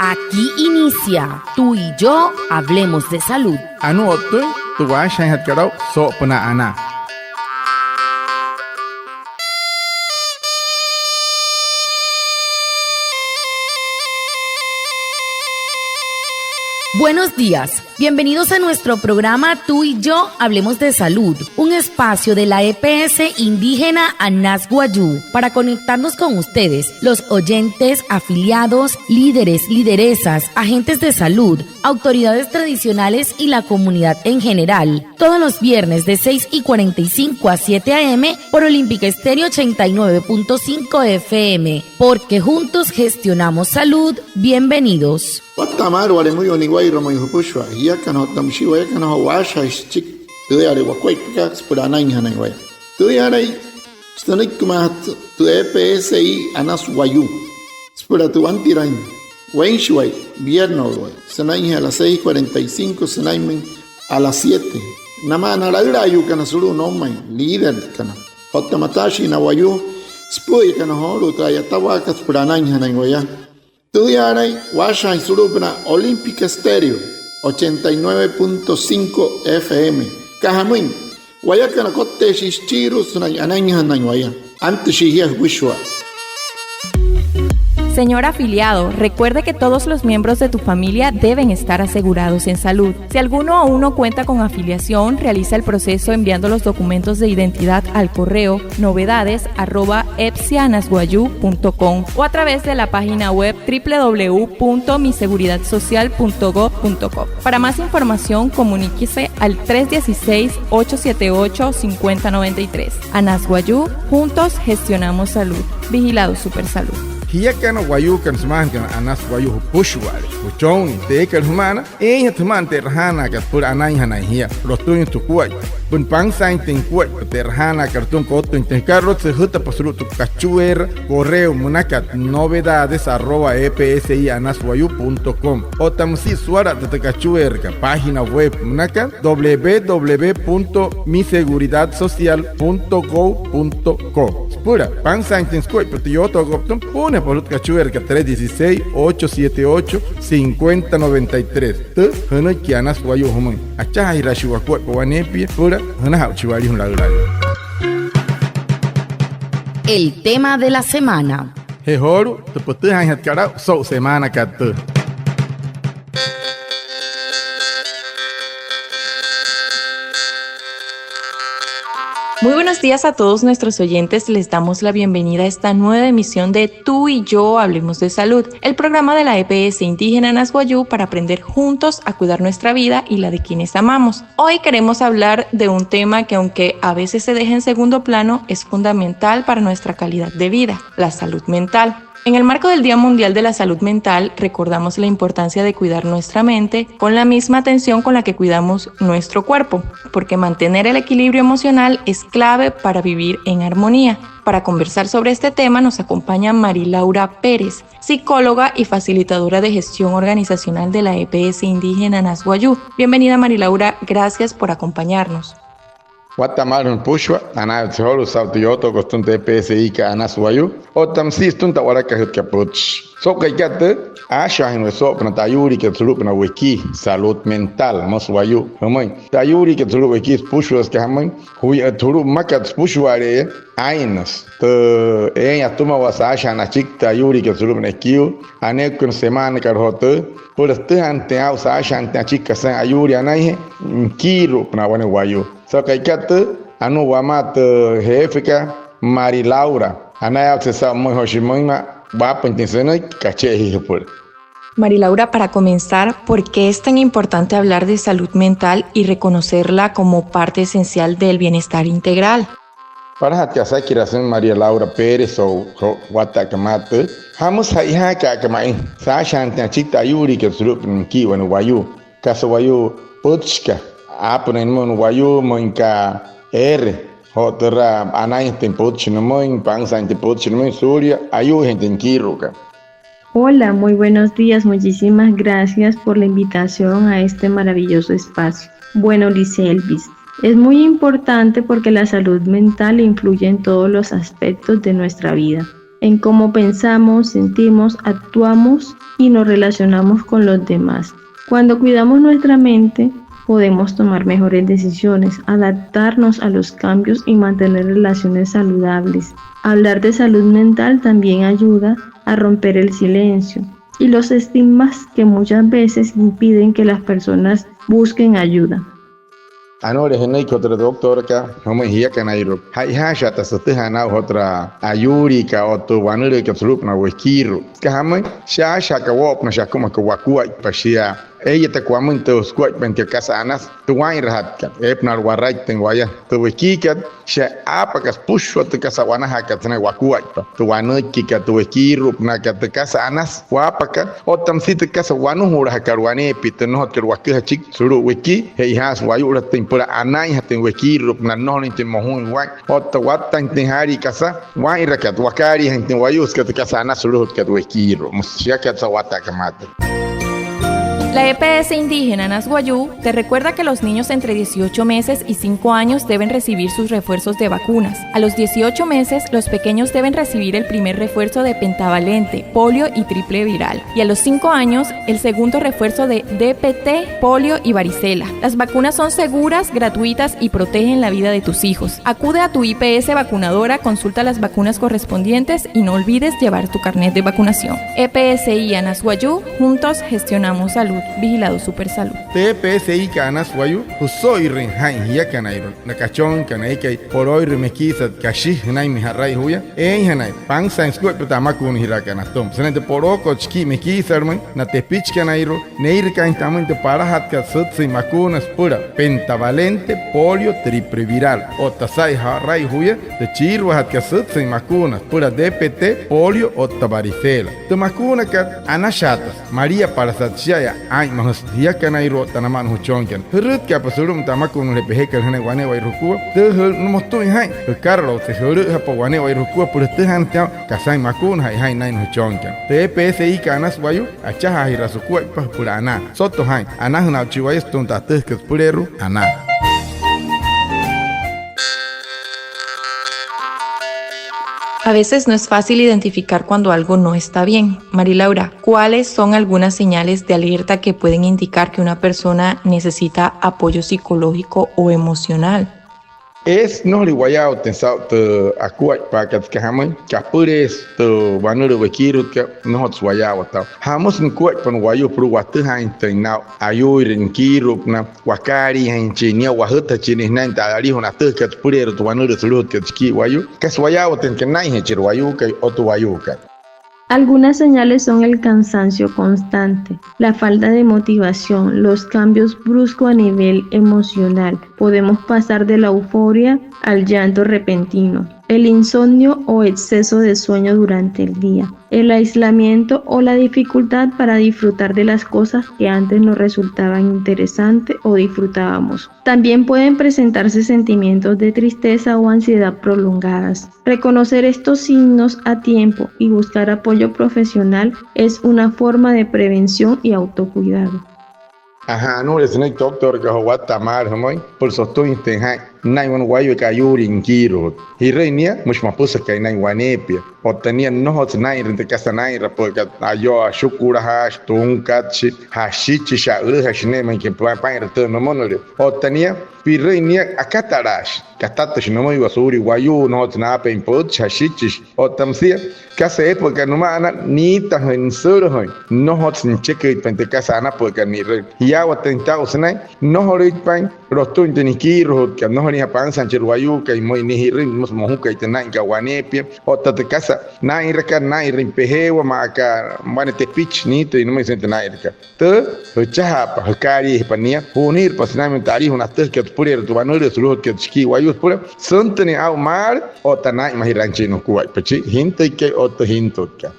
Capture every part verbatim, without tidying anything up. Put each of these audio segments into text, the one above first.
Aquí inicia Tú y yo hablemos de salud. Anuu o'ttüin tü waashajaainjatkat aa'u soo'opünaa anaa. Buenos días. Bienvenidos a nuestro programa Tú y yo hablemos de salud, un espacio de la E P S indígena Anas Wayuu para conectarnos con ustedes, los oyentes, afiliados, líderes, lideresas, agentes de salud, autoridades tradicionales y la comunidad en general. Todos los viernes de seis y cuarenta y cinco a siete a m por Olímpica Estéreo ochenta y nueve punto cinco F M, porque juntos gestionamos salud. Bienvenidos. Watta'a maalü wale müyuu niwa'irua ma'i jüpüshua jiakana otta müshii wayakana joo waashajaashi süchiki tüüyale wakuaippakat süpüla anainjanain waya. Tüüyalai sünüikimaajatü tü E P S I Anas Wayuu süpüla tü wantiraain weinshiwai, vierneswai, sünainjee a las seis cuarenta y cinco sünainmüin a las siete. Namaa na laülaayuukana sulu'u noumain, líderkana otta mataashii na wayuu süpü'üyakana joolu'u tü a'yatawaakat süpüla anainjanain waya. Tüüyaalain waashajaain sulu'upünaa Olímpica Estéreo ochenta y nueve punto cinco F M. Aka jamüin, wayakana kotteeshii süchiirua sünain anainjanain waya. Antüshii jia jüpüshua. Señor afiliado, recuerde que todos los miembros de tu familia deben estar asegurados en salud. Si alguno aún no cuenta con afiliación, realiza el proceso enviando los documentos de identidad al correo novedades arroba epsianaswayuu punto com o a través de la página web w w w punto miseguridadsocial punto gov punto co. Para más información, comuníquese al tres dieciséis, ocho siete ocho, cincuenta noventa y tres. Anas Wayuu, juntos gestionamos salud. Vigilado Supersalud. Jiakana wayuukana sümaajanakana Anas Wayuu jüpüshua'ale, jüchonnii, tü eekat jüma'ana eeinjatü jüma'ana tü e'rajaanaakat süpüla anainjanain jia. Lotüin jukuaippa, süpüla pansaainjatüin jukuaippa tü e'rajaanaakat lotüin koottüinjatüin, aka lotse jüjütapa sulu'u tü kachueera correo münakat novedades arroba epsianaswayuu punto com. Otta müsia suwala'ata tü kachueerakat página web münakat w w w punto miseguridadsocial punto gov punto co. Süpüla pansaainjatüin sukuaippa tü yootokot pütüma, puunajapa sulu'u tü kachueerakat tres dieciséis, ocho siete ocho, cincuenta noventa y tres. Tü jünüiki Anas Wayuu jümüin. Achajaajiraashii wakuaippa waneepia süpüla jünaja'uchi walijuna laülaayuu. El tema de la semana. Je joolu'u tü pütüjaainjatkat aa'u so'u semaanakat tüü. Muy buenos días a todos nuestros oyentes. Les damos la bienvenida a esta nueva emisión de Tú y yo hablemos de salud, el programa de la E P S indígena Anas Wayuu para aprender juntos a cuidar nuestra vida y la de quienes amamos. Hoy queremos hablar de un tema que, aunque a veces se deja en segundo plano, es fundamental para nuestra calidad de vida, la salud mental. En el marco del Día Mundial de la Salud Mental, recordamos la importancia de cuidar nuestra mente con la misma atención con la que cuidamos nuestro cuerpo, porque mantener el equilibrio emocional es clave para vivir en armonía. Para conversar sobre este tema nos acompaña Mari Laura Pérez, psicóloga y facilitadora de gestión organizacional de la E P S indígena Anas Wayuu. Bienvenida, Mari Laura, gracias por acompañarnos. Watta'a maalü jüpüshua, anayaawatse joolu'u saa'u tü yootokot sütüma tü E P S I kat Anas Wayuu otta müsia sütüma tü a'walakajütkat pütchi. So'u ka'ikat tüü, aashajaajüin waya soo'opünaa tü ayuuliikat sulu'upünaa wekii, salud mental müsü wayuu jümüin. Tü ayuuliikat sulu'u wekii süpüshua, süka jamüin, juya tü sulu'u mmakat süpüshua'ale'eya, aa'innüsü tü eein atümawaa saashajaanüin achiki tü ayuuliikat sulu'upünaa ekiiwa, aneekünüsü semaanakat joo tüü, süpüla sütüjaanüinjatüin aa'u saashajaanüinjatüin achiki kasain ayuulii anainjee nikiiru'upünaa wane wayuu. So'u ka'ikat tüü, anuu wamaa tü jefekat, Mari Laura. Anayaawatse saa'u pümüin joo shia müinma'a waapüinjatüin sünüiki kache'e jia jüpüla. Mari Laura, para comenzar, ¿por qué es tan importante hablar de salud mental y reconocerla como parte esencial del bienestar integral? Palajatkat asakiraa sümüin María Laura Pérez so'u joo watta'akat maa tüü, ¿jamüsü ja'ijaaka'a ma'i saashajaanüinjatüin achiki tü ayuuliikat sulu'upünaa nikii wane wayuu? Kasa wayuu pütchika aapünüin nümüin wayuu, müin aka eere joo türa anainjatüin pütchi nümüin, pansaainjatüin pütchi nümüin suulia ayuuijainjatüin nikiiru'ukat. Hola, muy buenos días. Muchísimas gracias por la invitación a este maravilloso espacio. Bueno, Liselvis, es muy importante porque la salud mental influye en todos los aspectos de nuestra vida. en cómo pensamos, sentimos, actuamos y nos relacionamos con los demás. Cuando cuidamos nuestra mente, podemos tomar mejores decisiones, adaptarnos a los cambios y mantener relaciones saludables. Hablar de salud mental también ayuda a romper el silencio y los estigmas que muchas veces impiden que las personas busquen ayuda. Anuu jünüiki joo tü doctorkat jümüin jiakanairua, ja'ijaashaata sütüjaa naa'u joo tü ayuuliikat o tü wanülüükat sulu'upünaa wekiiru'u. Süka jamüin, shia aashajaaka woo'opünaa shia aküma aka wakuaippa shia. Ee'iyataka wamüin tü sukuaippain tü kasa anasü, tü waa'inrajatkat eepünaalu'u waraittüin waya. Tü wekiikat, shia aapaka süpüshua tü kasa a'wanajaakat sünain wakuaippa, tü wanüikikat, tü wekiiru'upünaakat, tü kasa anasü waapaka. Otta müsia tü kasa wanujulajakat waneepia, tü nnojotkat waküja achiki sulu'u wekii, che'ojaasü wayu'lajatüin süpüla anainjatüin wekiiru'upünaa, nnojolüinjatüin mojuin waa'in otta wattainjatüin saalii kasa waa'inrakat, wakaaliijainjatüin wayuu süka tü kasa anasü sulu'ujatkat wekiiru'u. Müsü shiakat so'u watta'akat maa tüü. La E P S indígena Anas Wayuu te recuerda que los niños entre dieciocho meses y cinco años deben recibir sus refuerzos de vacunas. A los dieciocho meses, los pequeños deben recibir el primer refuerzo de pentavalente, polio y triple viral. Y a los cinco años, el segundo refuerzo de D P T, polio y varicela. Las vacunas son seguras, gratuitas y protegen la vida de tus hijos. Acude a tu I P S vacunadora, consulta las vacunas correspondientes y no olvides llevar tu carnet de vacunación. E P S I Anas Wayuu, juntos gestionamos salud. Vigilado Supersalud. Tü E P S I kat Anas Wayuu, jüso'irüin jaa'in jiakanairua, na kachooinkana eekai polooirüin mekiisat kashi jünainmüin ja'rai juya, eeinjanain pansaain sukuaippa tü amakuunajiraakat natüma sünain tü polookot shikii mekiisalümüin, na tepichikanairua, neeirükaainjatü amüin tü palajatkat sütsüin makuuna süpüla pentavalente, polio, triple viral. Otta saa'in ja'rai juya, tü chiiruajatkat sütsüin makuuna süpüla D P T, polio otta varicela. Tü makuunakat anashaatasü, maliapalasat shia'aya aa'inmajüsü jiakanairua otta namaa na jüchooinkana. Jürütkaapa sulu'umüin tü amakuunajüle pejekat jünain wane'ewai jukua. Tü jü-, motüin jaa'in jükaralouse, jülü'üjapa wane'ewai jukua süpüla jütüjaanüinjatüin aa'u kasain makuuna, ja'i jaa'in naa'in na jüchooinkana. Tü E P S I kat Anas Wayuu, achajaajira sukuaippa süpüla anaa. Soto jaa'in, anajüna aa'u chi wayuu sütüma tü atüjakat süpüleerua anaa. A veces no es fácil identificar cuando algo no está bien. Mari Laura, ¿cuáles son algunas señales de alerta que pueden indicar que una persona necesita apoyo psicológico o emocional? Eesü nnojolüin wayaawatüin saa'u tü akuaippaakat süka jamüin, kapüleesü tü wanülüü wekiirujutkat, nnojotsü wayaawatüin. Jamüsü nukuaippa na wayuu süpüla watüjaainjatüin naa'u, ayuuire nikiiru'upünaa, wakaaliijainjachin nia, wajütajachin nia sünain tü alijuna atüjakat süpüleerua tü wanülüü sulu'ujatkat shikii wayuu. Kasa wayaawatüin süka naa'injeechire wayuukai otta wayuukai. Algunas señales son el cansancio constante, la falta de motivación, los cambios bruscos a nivel emocional. Podemos pasar de la euforia al llanto repentino, el insomnio o exceso de sueño durante el día, el aislamiento o la dificultad para disfrutar de las cosas que antes nos resultaban interesantes o disfrutábamos. También pueden presentarse sentimientos de tristeza o ansiedad prolongadas. Reconocer estos signos a tiempo y buscar apoyo profesional es una forma de prevención y autocuidado. Ajaa, anuu sünüiki doctorkat joo watta'a maalü jümüin süpüla sotüinjatüin jaa'in naa'in wane wayuu eekai ayuulin nikiiru'ujut. Ji'rüin nia, müshi mapüsü aka naa'in waneepia. Otta nia, nnojotsü naa'inrüin tü kasa naa'inrapü'ükat, ayoo, ashukulajaashi, tunkatshi, jashichishi, a'ülüjashi ne'e, müinka paa'inra tü nümünüle. Otta nia, pi'rüin nia, akatalaashi, katatüshi nümüiwa suulia wayuu, nnojotsü naapeein pütchi, jashichishi. Otta müsia, kasa eepü'ükat nüma'ana, niitajüin, nüsülajüin, nnojotsü nücheküitpain tü kasa anapü'ükat ni'rüin. Jiyaawatüinjatü aa'u sünain nnojolüitpain lotüin tü nikiiru'ujutkat, nnojolüinjapa ansaainjachire wayuukai, müin nia ji'rüin, müsü mojukai tü naa'inkat waneepia. Otta tü kasa naa'inrakat, naa'inrüin pejeewa maa aka wane tepichi, niitüin nümüin sünain tü naa'inrakat. Tü, jüchajaapa, jükaaliijapa nia, ju'unirapa sünainmüin tü alijuna atüjakat süpüleerua tü wanülüü sulu'ujatkat shikii wayuu süpüla süntünüin aa'u maalü otta naa'inmajiraainjachin nukuaippa chi jintüikai otta jintutkat.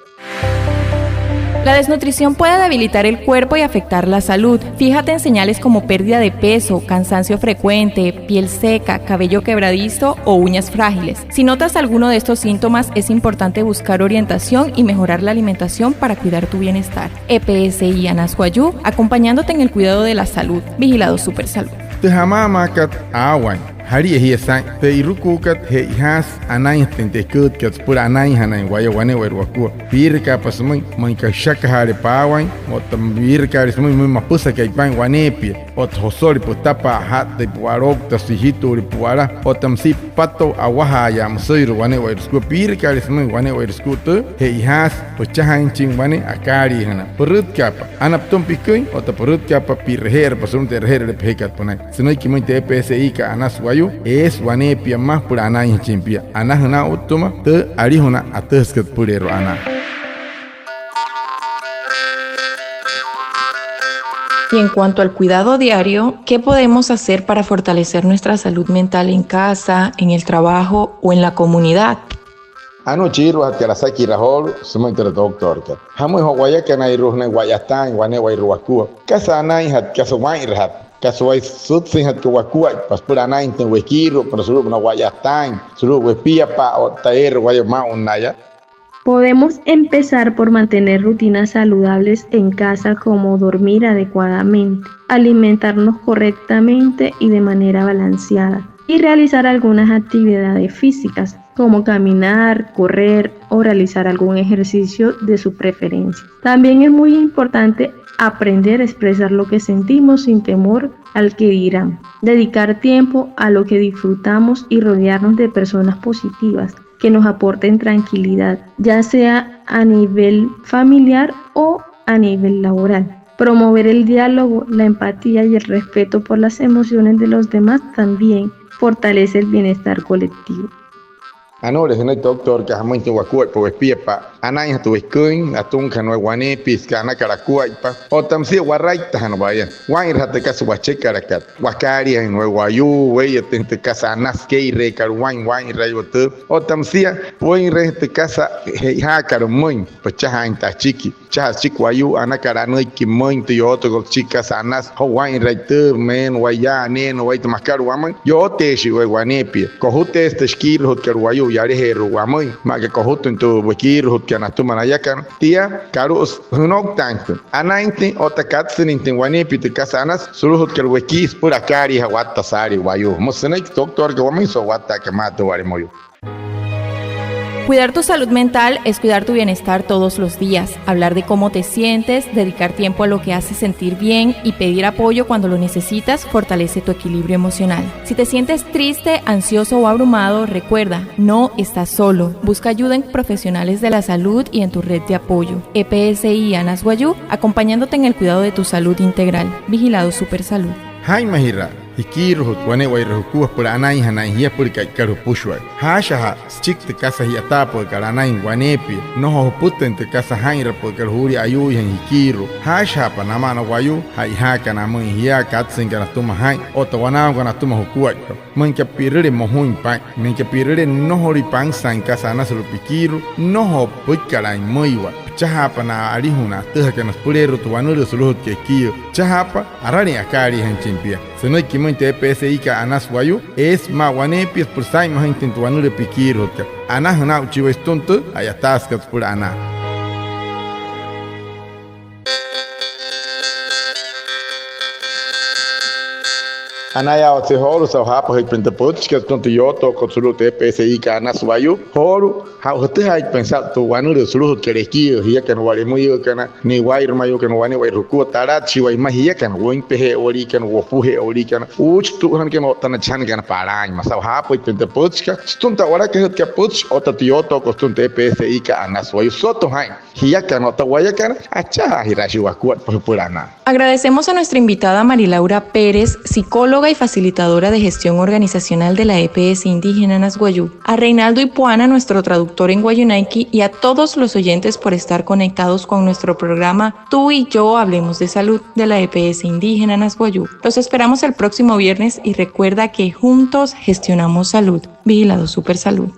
La desnutrición puede debilitar el cuerpo y afectar la salud. Fíjate en señales como pérdida de peso, cansancio frecuente, piel seca, cabello quebradizo o uñas frágiles. Si notas alguno de estos síntomas, es importante buscar orientación y mejorar la alimentación para cuidar tu bienestar. E P S I Anas Wayuu, acompañándote en el cuidado de la salud. Vigilado Supersalud. Tü jamaamaakat aawain, Jalia jia saa'in tü e'irukuukat, che'ojaasü anainjatüin tü eküütkat süpüla anainjanain waya wane'ewai wakua. Piirakaapa sümüin, müin aka jüshakajaale paawain, otta piirakaale sümüin, müin mapüsakai paa'in waneepia, otta josole pütapa'a, aja'ttai pu'wala, oukta sijituule pu'wala, otta müsia püpatoo, a'wajaayaa müsüirua wane'ewai sükua. Piirakaale sümüin wane'ewai sükua tüü, che'ojaasü püchajainjachin wane akaaliijünaa. Pürütkaapa ana pütüma piküin, otta pürütkaapa pi'reje'erapa sulu'u tü e'reje'erüle pejekat pünain. Sünüiki müin tü E P S I-kat Anas Wayuu, eesü waneepia mma süpüla anainjachin pia. Anajüna otta sütüma tü alijuna atüjasükat süpüleerua anaa. Y en cuanto al cuidado diario, ¿qué podemos hacer para fortalecer nuestra salud mental en casa, en el trabajo o en la comunidad? Anuu chi iiruajatkat asakiraa joolu'u sümüin tü doctorkat. Jamüin joo wayakanairua sünain wa'yataain wane'ewai wakua. Kasa anainjatü, kasa waa'inrajatü, kasa waya sütsüinjatü wakuaippa süpüla anainjatüin wekiiru'upünaa sulu'upünaa wa'yataain, sulu'u wepiapa'a otta eere waya maa'unnaaya. Podemos empezar por mantener rutinas saludables en casa, como dormir adecuadamente, alimentarnos correctamente y de manera balanceada, y realizar algunas actividades físicas, como caminar, correr o realizar algún ejercicio de su preferencia. También es muy importante aprender a expresar lo que sentimos sin temor al que dirán. Dedicar tiempo a lo que disfrutamos y rodearnos de personas positivas que nos aporten tranquilidad, ya sea a nivel familiar o a nivel laboral. Promover el diálogo, la empatía y el respeto por las emociones de los demás también fortalece el bienestar colectivo. Anuule sünüiki doctorkat, jamüinjatü wakuaippa wepiapa'a, anainjatü weküin, atunkajana waya waneepia süka anakat akuaippa, otta müsia waraittajana waya, waa'inrajatü tü kasa wachekalakat, wakaaliijüin waya wayuu, wee'iyatüinjatü tü kasa anasü kee'ireekat waa'in, waa'inraiwa tüü, otta müsia pueeirüinjatü tü kasa che'ojaakat pümüin, püchajaainjatü achiki. Chaja süchiki wayuu, anakat anüiki pümüin, tü yootokot süchiki kasa anasü, joo waa'inrai tüü, meena waya, neena waya, tü makat wamüin, yooteeshii waya waneepia. Kojuteesü tü shikiirujutkat wayuu yalajeeru'u wamüin, maa aka kojutüin tü wekiirujutkat natüma nayakana. Tia, kalu'usü jünouktaainjatüin, anainjatüin otta katsüinjatüin waneepia tü kasa anasü sulu'ujatkat wekii süpüla akaaliijaa watta saalii wayuu. Müsü sünüiki doctorkat wamüin so'u watta'akat maa tü wale moyuu. Cuidar tu salud mental es cuidar tu bienestar todos los días. Hablar de cómo te sientes, dedicar tiempo a lo que hace sentir bien y pedir apoyo cuando lo necesitas fortalece tu equilibrio emocional. Si te sientes triste, ansioso o abrumado, recuerda, no estás solo. Busca ayuda en profesionales de la salud y en tu red de apoyo. E P S I Anas Wayuu, acompañándote en el cuidado de tu salud integral. Vigilado Supersalud. Jaa'inmajiraa jikiirujutka wane'ewai jukua süpüla anainjanain jia süpüla ka'ikat jüpüshua. Jaashajaa süchiki tü kasa ji'yataapü'ükat anain waneepia. Nnojo jüpütüin tü kasa jaa'inrapü'ükat juulia ayuuijain jikiiru'u. Jaashajaapa namaa na wayuu ja'ijaakana amüin jia, katsüinkana atüma jaa'in otta wanaawakana atüma jukuaippa. Müinka pi'rüle mojuin paa'in, müinka pi'rüle nnojolüin pansaain kasa anasü sulu'u pikiiru'u, nnojo püikkalaain pümüiwa. Püchajaapa na alijuna atüjakana süpüleerua tü wanülüü sulu'ujatkat ekiiyüü. Püchajaapa aralin akaaliijainjachin pia. Sünüiki müin tü E P S I-kat Anas Wayuu, eesü maa waneepia süpüla saa'inmajüinjatüin tü wanülüü pikiirujutkat. Anajüna aa'uchii waya sütüma tü a'yataasükat süpüla anaa. Anayaawatse joolu'u saa'u jaapajüitpain tü pütchikat sütüma tü yootookot sulu'u tü E P S I-kat Anas Wayuu. Joolu'u, jaa'u jütüjaaitpain saa'u tü wanülüü sulu'ujatkat ekiiyüü jiakana wa'lemüyüükana, ni'waa'irümayuukana, wane'ewai jukua, talatshii waya mma jiakana, wüinpeje'ewaliikana, wopuje'ewaliikana, uuchitu'ujanakana otta na chajanakana palaain mma. Saa'u jaapüitpain tü pütchikat sütüma tü a'walakajütkat pütchi otta tü yootookot sütüma tü E P S I-kat Anas Wayuu, soto jaa'in jiakana otta wayakana, achajaajiraashii wakuaippa jüpüla anaa. Agradecemos a nuestra invitada Marilaura Pérez, psicóloga y facilitadora de gestión organizacional de la E P S Indígena Anas Wayuu, a Reinaldo Ipuana, nuestro traductor en wayuunaiki, y a todos los oyentes por estar conectados con nuestro programa Tú y yo hablemos de salud de la E P S Indígena Anas Wayuu. Los esperamos el próximo viernes y recuerda que juntos gestionamos salud. Vigilado Supersalud.